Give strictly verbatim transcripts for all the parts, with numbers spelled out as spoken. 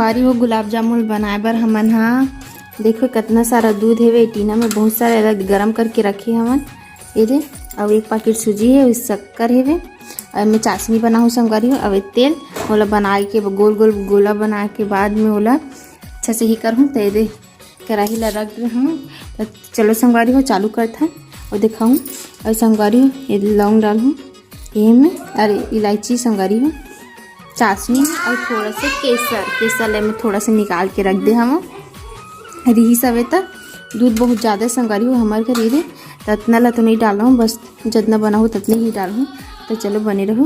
अरे वो गुलाब जामुन बनाए बर हमन हा, देखो कतना सारा दूध हेवे टीना में, बहुत सारा एला गरम करके रखे हवन। ये दे, अउ एक पाकिट सूजी हे, अउ शक्कर हेवे, अउ एमे चाशनी बनाहूँ संगवारी हो। अउ ये तेल ओला बनाए के गोल गोल गोला बनाए के बाद में ओला अच्छा से ही करहूँ। तो ये दे, कढ़ाई ला रख दे हूँ। तो चलो संगवारी हो, चालू करत हन अउ दिखाऊँ। अउ संगवारी हो, ये लौंग डालहूँ एमे, अरे इलायची संगवारी हो, चाशनी अउ थोड़ा से केसर, केसर ले मैं थोड़ा से निकाल के रख दे हूँ। रिहिस हवे त दूध बहुत ज़्यादा संगवारी हो हमर घर ये दे, त अतना ला तो नहीं डालहूँ, बस जतना बनाहूँ ततने ही डालहूँ। तो चलो बने रहो।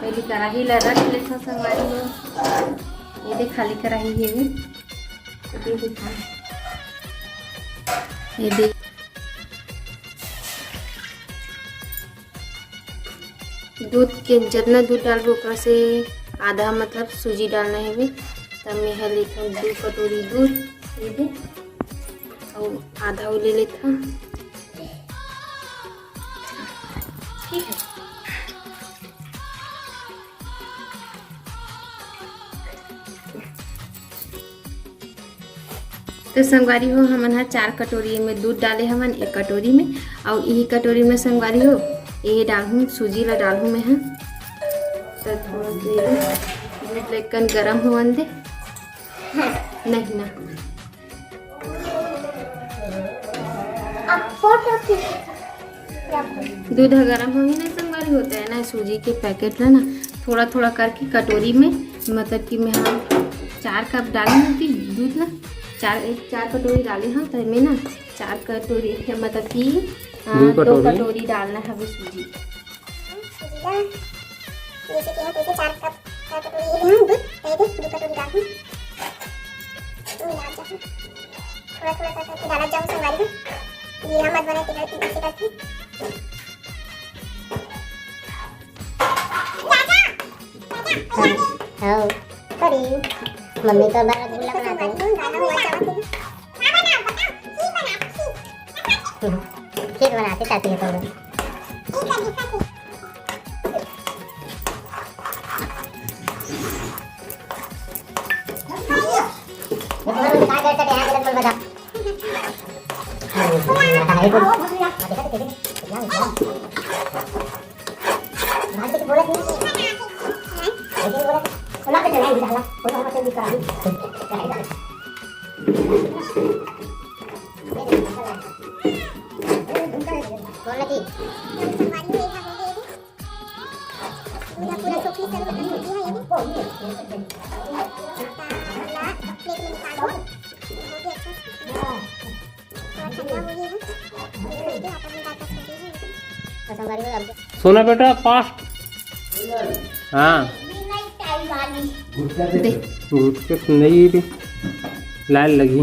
पहले कढ़ाई ला रख लेथन संगवारी हो। ये दे खाली कढ़ाई हे, ये दे, ये दे। दूध के जतना दूध डालबो ओकरा से आधा मतलब सूजी डालना हेवे। तब मैं ह लेथन दू कटोरी दूध, ये दे, अउ आधा वो ले लेथन। ठीक है। तो संगवारी हो, हमन ह चार कटोरी में दूध डाले हमन, एक कटोरी में, अउ इही कटोरी में संगवारी हो, ये डालहूँ, सूजी ला डालहूँ मैं ह। तो थोड़ा से दूध लेकन गरम होवन दे। नहीं ना, दूध ह गरम होही ना संगवारी, होता है ना सूजी के पैकेट ला ना, थोड़ा थोड़ा करके कटोरी में, मतलब कि मैं ह चार कप डाले होती दूध ना, चार, एक चार कटोरी डाले हन, तो मैं ना चार कटोरी, मतलब कि, अ, दो दो कटोरी। कटोरी डालना हवे सूजी। जैसे कि है, जैसे चार कप, चार कटोरी ये ले हूँ दूध, तो ये दे, दो कटोरी डाल हूँ। मिला जाऊँ। थोड़ा थोड़ा सा करके डाला जाऊँ संगवारी हूँ। ये हम मत बनाए, तेरा पीछे करके। हाँ, हाँ, सॉरी। मम्मी तो बार भूल लग रहा था। खीर बनाते चाहती है तुम। पूरा, पूरा सोखी से मतलब सब्जी है ये भी। ला प्लेट में निकाल दो। बहुत ही अच्छा। थोड़ा ठंडा हो गया है। देखिए, आपस में डालकर सब्जी है। सोना बेटा, फास्ट। हाँ। दे। गुटके तो नहीं भी लाल लगी।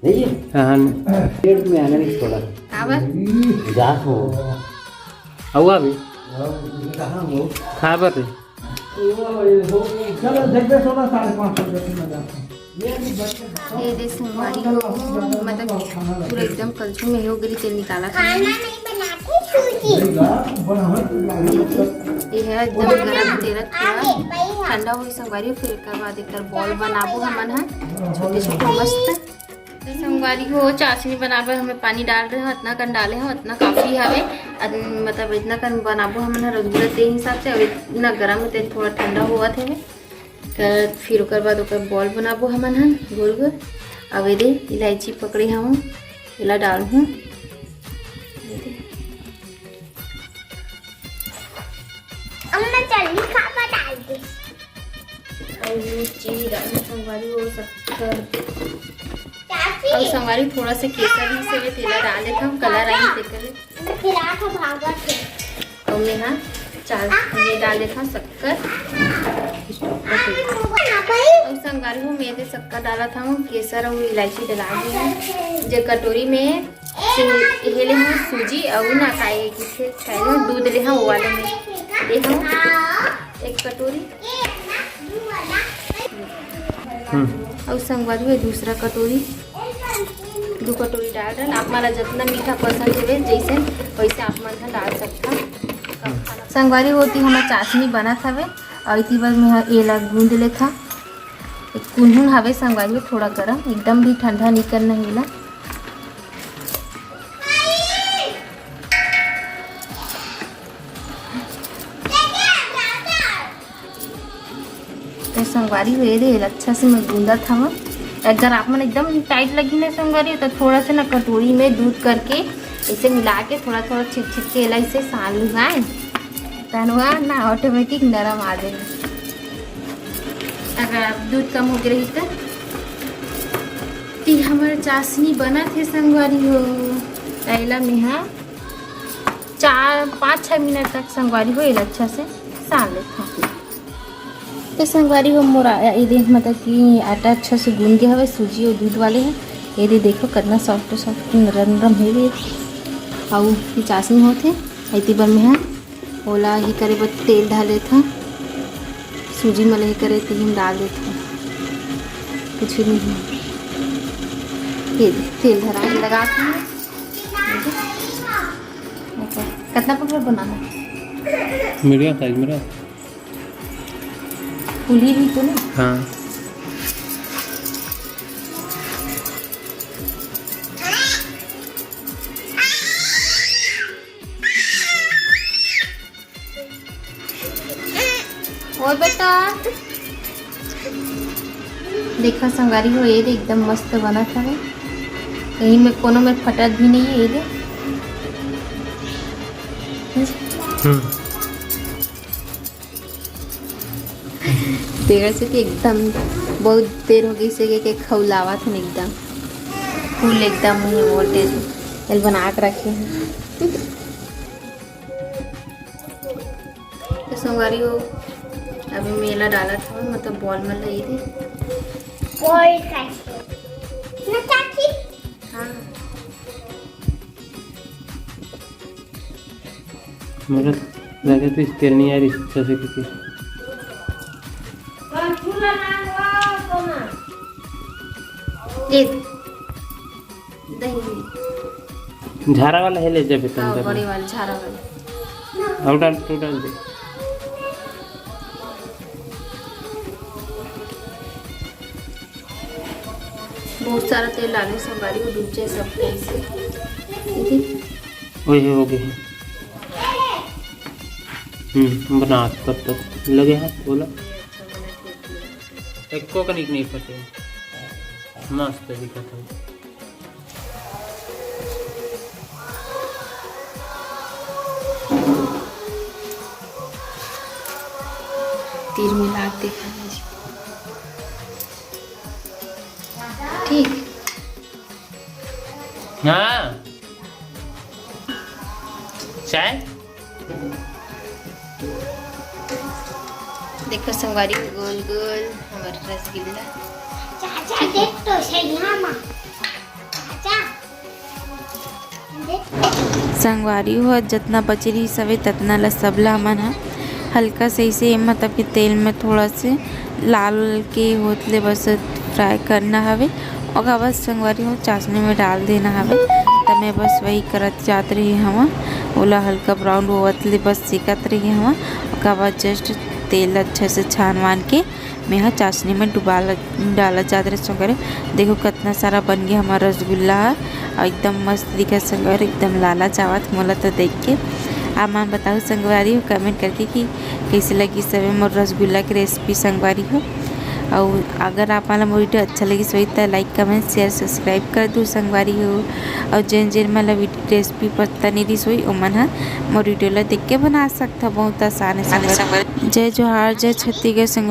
नहीं है? हाँ, नहीं। पेट में आने नहीं छोड़ा। काबर? जा हो। हुआ भी? कहाँ हो? खा बर रे। चलो, जब भी सोना साढ़े पाँच सौ रुपये में जाता हूँ। ये दे संगवारी हो, मतलब पूरा एकदम कलछुल में हो गई, तेल निकाला था। खाना नहीं बनाते सूजी। ये है एकदम गरम तेल, थोड़ा ठंडा हुई संगवारी, फिर एकर बाद एकर बॉल बनाबो हमन ह, छोटे छोटे मस्त। तो संगवारी हो, चाशनी बनाबे हमें पानी डाल रहे हो, इतना कन डाले हो, इतना काफी हवे। अद-, मतलब इतना कन बनाबो हमन ह रसगुल्ला, ते हिसाब से। अब इतना गरम है, ते थोड़ा ठंडा होवत हवे। त फिर ओकर बाद ओकर बॉल बनाबो हमन ह गोल गोल। अब एदे इलायची पकड़े हवं, एला डालहूँ। अम्मा चलनी खापा डाल दे। अउ चीनी डालना संगवारी हो, शक्कर। चाची। अउ संगवारी थोड़ा से केसर ही से तेला डाल देथन, कलर आई तेकर। खिला के भागत है। अउ मैं हा चार ये डाल देथन शक्कर। अउ संगवारी हो, मैं दे शक्कर डालत हूँ, केसर अउ इलायची डाला हूँ। जे कटोरी में से हेले हूँ सूजी अउ ना काय किसे काय ना दूध ले हूँ, वो वाले में दे हूँ एक कटोरी। हम्म। अउ संगवारी हो, दूसरा कटोरी, दू कटोरी डाल रहे। आप मन ला जितना मीठा पसंद होवे, जैसे वैसे आप मन ह डाल सकता। संगवारी हो, एती हमर चाशनी बनत हवे। अउ इति बर मैं ह एला गूंद लेथव। कुनहुन हवे संगवारी हो, थोड़ा गरम, एकदम भी ठंडा नइ करना हे एला। तो संगवारी हो, ये दे, अच्छा से मैं गूंदत हवं। अगर आप मन एकदम टाइट लगी ना संगवारी, तो थोड़ा से ना कटोरी में दूध करके इसे मिला के थोड़ा थोड़ा छिट छिट के एला इसे सान लुहाए, तहन वो ना ऑटोमेटिक नरम आ जाए। अगर आप दूध कम हो गए रही तो, ती हमर चाशनी बनत हे संगवारी हो। तो एला मेहा चार पाँच छः मिनट तक संगवारी हो एला अच्छा से सान लेथव। तो संगवारी हो, मोर आ-, ये दे, मतलब कि आटा अच्छा से गूंद गे हवे, सूजी अउ दूध वाले हे। ये दे देखो, कितना सॉफ्ट सॉफ्ट, नरम नरम हे ये। अउ ये चाशनी होत हे, एती बर में ह ओला ही करे बर तेल डाल देथव, सूजी में ही करे तेल डाल देथव, कुछ नहीं हे। ये दे, तेल धरा के लगा के, कितना पकड़ बनाना है? मीडियम साइज में रख। फूली भी तो ना। हाँ। और बेटा, देखा संगवारी हो, ये दे एकदम मस्त बनत हवे। कहीं में कोनो में फटत भी नहीं है, ये दे। हम्म। तेरा से कि एकदम बहुत देर हो गई से के, के खौलावत हन एकदम फुल एकदम ही वोल्टेज एल बना के रखे हैं। तो संगवारी हो, अभी मैं एला डालत हूँ, मतलब बॉल में ले दे। बॉल कैसे? ना चाची? हाँ। मतलब लगे तो इस तेल नहीं आ रही, जैसे कि ये दही। झारा वाला है, ले जाबे हाँ, तंदूर बड़ी में। वाली झारा वाली। और डाल, तू डाल दे। बहुत सारा तेल डाले, संगवारी हो, डूब जाए सब तेल से। ठीक है? ओए हो गए हैं। हम्म, बना तब तक लगे हाथ बोला। एको कनिक नहीं फटे, मस्त दिखत है। तीर मिला के देखा है जी। ठीक। हाँ। चाय? देखो संगवारी, गोल गोल हमर रसगुल्ला। चाचा, देख तो सही, हाँ माँ। चाचा, देख तो। संगवारी हो, जतना बचे रहिस हवे, ततना ला सबला हमन ह हल्का से इसे, मतलब कि तेल में थोड़ा से लाल के होत ले बस फ्राई करना हवे। ओकर बाद संगवारी हो चाशनी में डाल देना हवे। त मैं बस वही करत जात रही हवं, ओला हल्का ब्राउन होवत ले बस सेकत रही हवं। ओकर बाद जस्ट तेल अच्छा से छान वान के मैं ह चाशनी में डुबा ल-, डालत जात रही संगवारी। देखो कितना सारा बन गया हमारा रसगुल्ला ह, और एकदम मस्त दिखत संगवारी, एकदम लालच आवत मोला तो देख के। आप मन बताओ संगवारी हो कमेंट करके कि कैसे लगी सबे मोर रसगुल्ला के रेसिपी संगवारी हो। और अगर आप मन ला मोर वीडियो अच्छा लगिस होही त लाइक, कमेंट, शेयर, सब्सक्राइब कर दू संगवारी हो। और जेन जेन मन ला वीडियो रेसिपी पता नहीं रहिस होही, ओमन ह मोर वीडियो ला देख के बना सकथव, बहुत आसान है संगवारी। जय जोहार, जय छत्तीसगढ़ संगवारी।